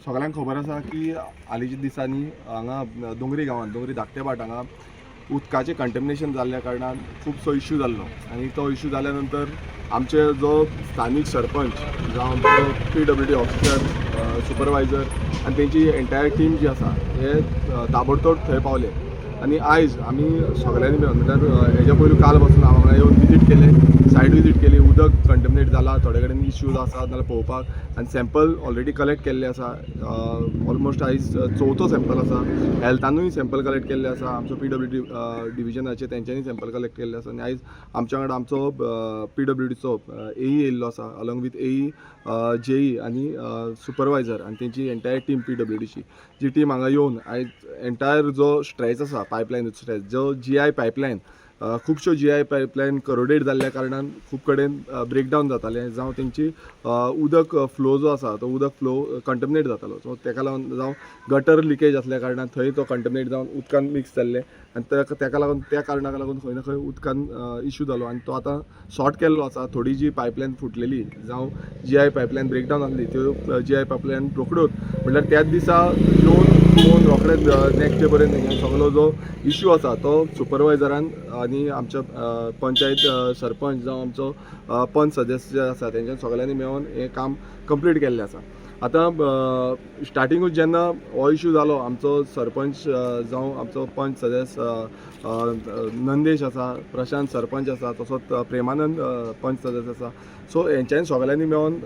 सगळ्यांक खबर आसा की हालींच्या दिसांनी हांगा दोंगरी गांवांत, दोंगरी धाकटेभाट हांगा उदकाचें कंटेमिनेशन जाल्ल्या कारणान खुबसो इश्यू जाल्लो आनी तो इश्यू जाल्या नंतर आमचे जो स्थानीक सरपंच जावं आमचो पीडब्ल्यूडी ऑफिसर, सुपरवायझर आनी तेंची एंटायर टीम जी आसा, हे ताबडतोब थंय पावले. आनी आयज आमी सगळ्यांनी मेळून, म्हणल्यार हेज्या पयलू काल पासून हांव हांगा येवन विजीट केलें, सायट विजीट केली. उदक कंटेमिनेट जाला, थोडे कडेन इश्यूज आसा जाल्यार पळोवपाक आनी सॅम्पल ऑलरेडी कलेक्ट केल्ले आसा. ऑलमोस्ट आयज चवथो सॅम्पल आसा. हेल्थानूय सॅम्पल कलेक्ट केल्ले आसा. आमचो पीडब्ल्यूडी डिविजनाचे तेंच्यांनी सॅम्पल कलेक्ट केल्ले आसा. आनी आयज आमच्या वांगडा आमचो पीडब्ल्यूडीचो एई येयल्लो आसा, अलॉंग विथ एई, जेई आनी सुपरवायझर आनी तेंची एंटायर टीम. पीडब्ल्यूडीची जी टीम हांगा येवन आयज एंटायर जो स्ट्रेच आसा, पायपलायन स्ट्रेच, जो जीआय पायपलायन, खुबश्यो जीआय पायपलायन करोडेड जाल्ल्या कारणान खूब कडेन ब्रेकडावन जातालें, जावं तेंची उदक फ्लो जो आसा, तो उदक फ्लो कंटमिनेट जातालो. सो तेका लागून, जावं गटर लिकेज आसल्या कारणान थंय तो कंटमिनेट जावन उदकान मिक्स जाल्लें आनी तेका लागून, त्या कारणाक लागून खंय ना खंय उदकान इश्यू जालो आनी तो आतां सॉर्ट केल्लो आसा. थोडी जी पायपलायन फुटलेली जावं जीआय पायपलायन ब्रेकडावन आसली, त्यो जीआय पायपलायन रोखड्योच, म्हणल्यार त्याच दिसा येवन पळोवन रोखडेच नेक्स्ट डे पर्यंत तेंच्यांनी सगलो जो इश्यू आसा तो सुपरवायझरान आनी आमच्या पंचायत सरपंच जावं आमचो पंच सदस्य जे आसा, तेंच्यान सगळ्यांनी मेळोन हें काम कंप्लीट केल्लें आसा. आतां स्टार्टिंगूच जेन्ना हो इश्यू जालो, आमचो सरपंच जावं आमचो पंच सदस्य नंदेश आसा, प्रशांत सरपंच आसा, तसोच प्रेमानंद पंच सदस्य आसा, सो हेंच्यांनी सगळ्यांनी मेळोन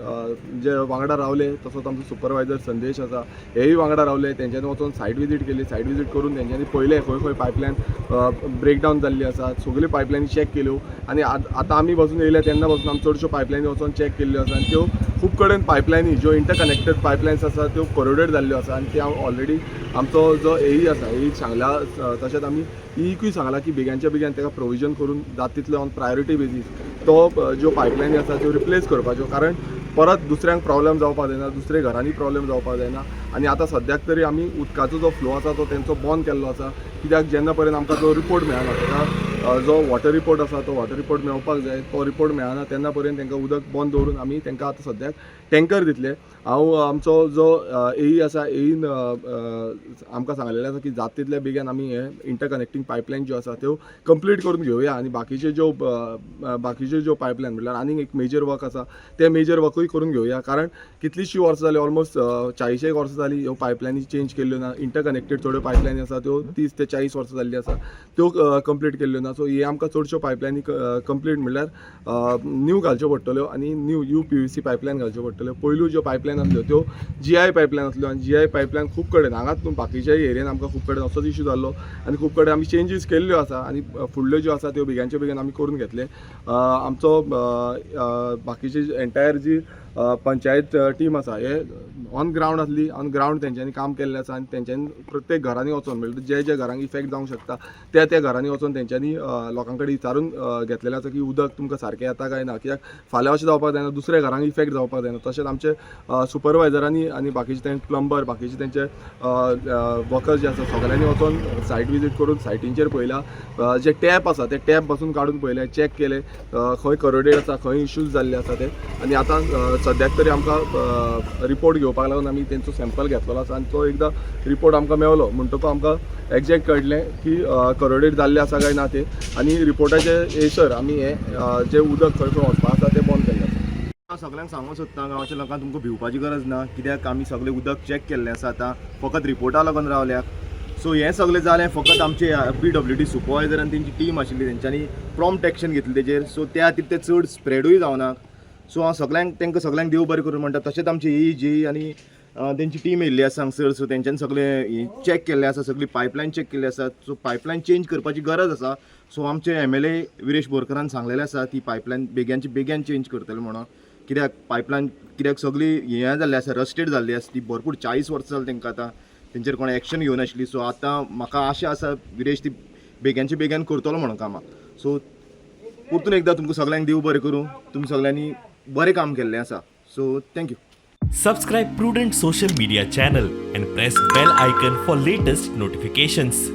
जे वांगडा रावले, तसोच आमचो सुपरवायझर संदेश आसा, हेय वांगडा रावले. तेंच्यांनी वचोन सायट विजीट केली. सायट विजीट करून तेंच्यांनी पळयलें खंय खंय पायपलायन ब्रेकडावन जाल्ली आसा. सगल्यो पायपलायनी चॅक केल्यो आनी आतां आमी बसून येयले तेन्ना पासून आमी चडश्यो पायपलायनी वचोन चॅक केल्ल्यो आसा आनी त्यो खूब कडेन पायपलायनी, ज्यो इंटरकनेक्टेड पायपलायन्स आसा, त्यो कोरोडेड जाल्ल्यो आसा. आनी त्यो ऑलरेडी आमचो जो एई आसा, एईक सांगला, तशेंच आमी ईकूय सांगला की बेगिनच्या बेगीन ताका प्रोविजन करून जाता तितले ऑन प्रायोरिटी बेजीस तो ज्यो पायपलायनी आसा त्यो रिप्लेस करपाच्यो, कारण परत दुसऱ्यांक प्रॉब्लेम जावपाक जायना, दुसऱ्या घरांनी प्रॉब्लेम जावपाक जायना. आनी आतां सद्याक तरी आमी उदकाचो जो फ्लो आसा तो तेंचो बंद केल्लो आसा, कित्याक जेन्ना पर्यंत आमकां जो रिपोर्ट मेळना, ताका जो वॉटर रिपोर्ट आसा, तो वॉटर रिपोर्ट मेळपाक जाय. तो रिपोर्ट मेळना तेन्ना पर्यंत तांकां उदक बंद दवरून आमी तांकां आतां सद्याक टँकर दितले. हांव आमचो जो एई आसा, एईन आमकां सांगलेलें आसा की जाता तितल्या बेगीन आमी हे इंटरकनेक्टींग पायपलायन ज्यो आसा त्यो कंप्लीट करून घेवया आनी बाकीच्यो ज्यो पायपलायन, म्हणल्यार आनीक एक मेजर वर्क आसा, ते मेजर वर्कूय करून घेवया, कारण कितलींशीं वर्सां जालीं, ऑलमोस्ट 40 एक वर्सां जालीं, ह्यो पायपलायनी चेंज केल्ल्यो ना. इंटरकनेक्टेड थोड्यो पायपलायनी आसा, त्यो 30 ते 40 वर्सां जाल्ली आसा, त्यो कंप्लीट केल्ल्यो ना. सो हे आमकां चडश्यो पायपलायनी कंप्लीट, म्हणल्यार न्यू घालच्यो पडटल्यो आनी न्यू you PVC pipeline घालच्यो पडटल्यो. पयलू ज्यो पायपलायन आसल्यो त्यो जीआय पायपलायन आसल्यो आनी जीआय पायपलायन खूब कडेन हांगाच न्हू, बाकीच्याय एरियेन आमकां खूब कडेन असोच इश्यू जाल्लो आनी खूब कडेन आमी चेंजीस केल्ल्यो आसा आनी फुडल्यो ज्यो आसा त्यो बेगिनच्या बेगीन आमी करून घेतले. आमचो बाकीची एंटायर जी पंचायत टीम आसा, हे ऑन ग्रावंड आसली. ऑन ग्रावंड तेंच्यांनी काम केल्लें आसा आनी तेंच्यांनी प्रत्येक घरांनी वचोन, म्हणल्यार जे जे घरांक इफेक्ट जावंक शकता त्या त्या घरांनी वचोन तेंच्यांनी लोकां कडेन विचारून घेतलेलें आसा की उदक तुमकां सारकें येता काय ना, कित्याक फाल्यां अशें जावपाक जायना, दुसऱ्या घरांक इफेक्ट जावपाक जायना. तशेंच आमचे सुपरवायझरांनी आनी बाकीचे ते प्लंबर, बाकीचे तेंचे वर्कर्स जे आसा, सगळ्यांनी वचोन सायट विजीट करून सायटींचेर पळयला. जे टॅप आसा ते टॅप पासून काडून पळयले, चॅक केले, खंय करोडेड आसा, खंय इश्यूज जाल्ले आसा ते. आनी आतां सद्याक तरी आमकां रिपोर्ट घेवपाक लागून आमी तेंचो सॅम्पल घेतलेलो आसा आनी तो एकदां रिपोर्ट आमकां मेवलो म्हणटकूच आमकां एग्जॅक्ट कळटलें की करोडेड जाल्लें आसा काय ना ते. आनी रिपोर्टाचे येयसर आमी हें जें उदक खंय खंय वचपा आसा तें बंद केल्लें आसा. हांव सगळ्यांक सांगूंक सोदता, गांवच्या लोकांक, तुमकां भिवपाची गरज ना, कित्याक आमी सगळें उदक चॅक केल्लें आसा. आतां फकत रिपोर्टा लागून रावल्या. सो हें सगळें जालें फकत आमचे पीडब्ल्यूडी सुपरवायझर आनी तेंची टीम आशिल्ली, तेंच्यांनी प्रॉम्प्ट एक्शन घेतली तेजेर. सो त्या खातीर तें चड स्प्रेडूय जावना. सो हांव सगळ्यांक, तांकां सगळ्यांक देव बरें करूं म्हणटा. तशेंच आमचे ए जे आनी तेंची टीम येयल्ली आसा हांगसर. सो तेंच्यांनी सगळें चॅक केल्लें आसा, सगळी पायपलायन चॅक केल्ली आसा. सो पायपलायन चेंज करपाची गरज आसा. सो आमचे एमएलए विरेश बोरकरान सांगलेलें आसा, ती पायपलायन बेग्यानची बेग्यान चेंज करतले म्हणून, कित्याक पायपलायन कित्याक सगळी हें जाल्ली आसा, रस्टेड जाल्ली आसा ती भरपूर. 40 वर्सां जालीं तांकां, आतां तेंचेर कोणें एक्शन घेवनाशिल्ली. सो आतां म्हाका आशा आसा, विरेश ती बेग्यानची बेग्यान करतलो म्हणून कामां. सो परतून एकदां तुमकां सगळ्यांक देव बरें करूं. तुमी सगळ्यांनी बरें काम केल्लें आसा. So thank you. Subscribe Prudent Social Media channel and press bell icon for latest notifications.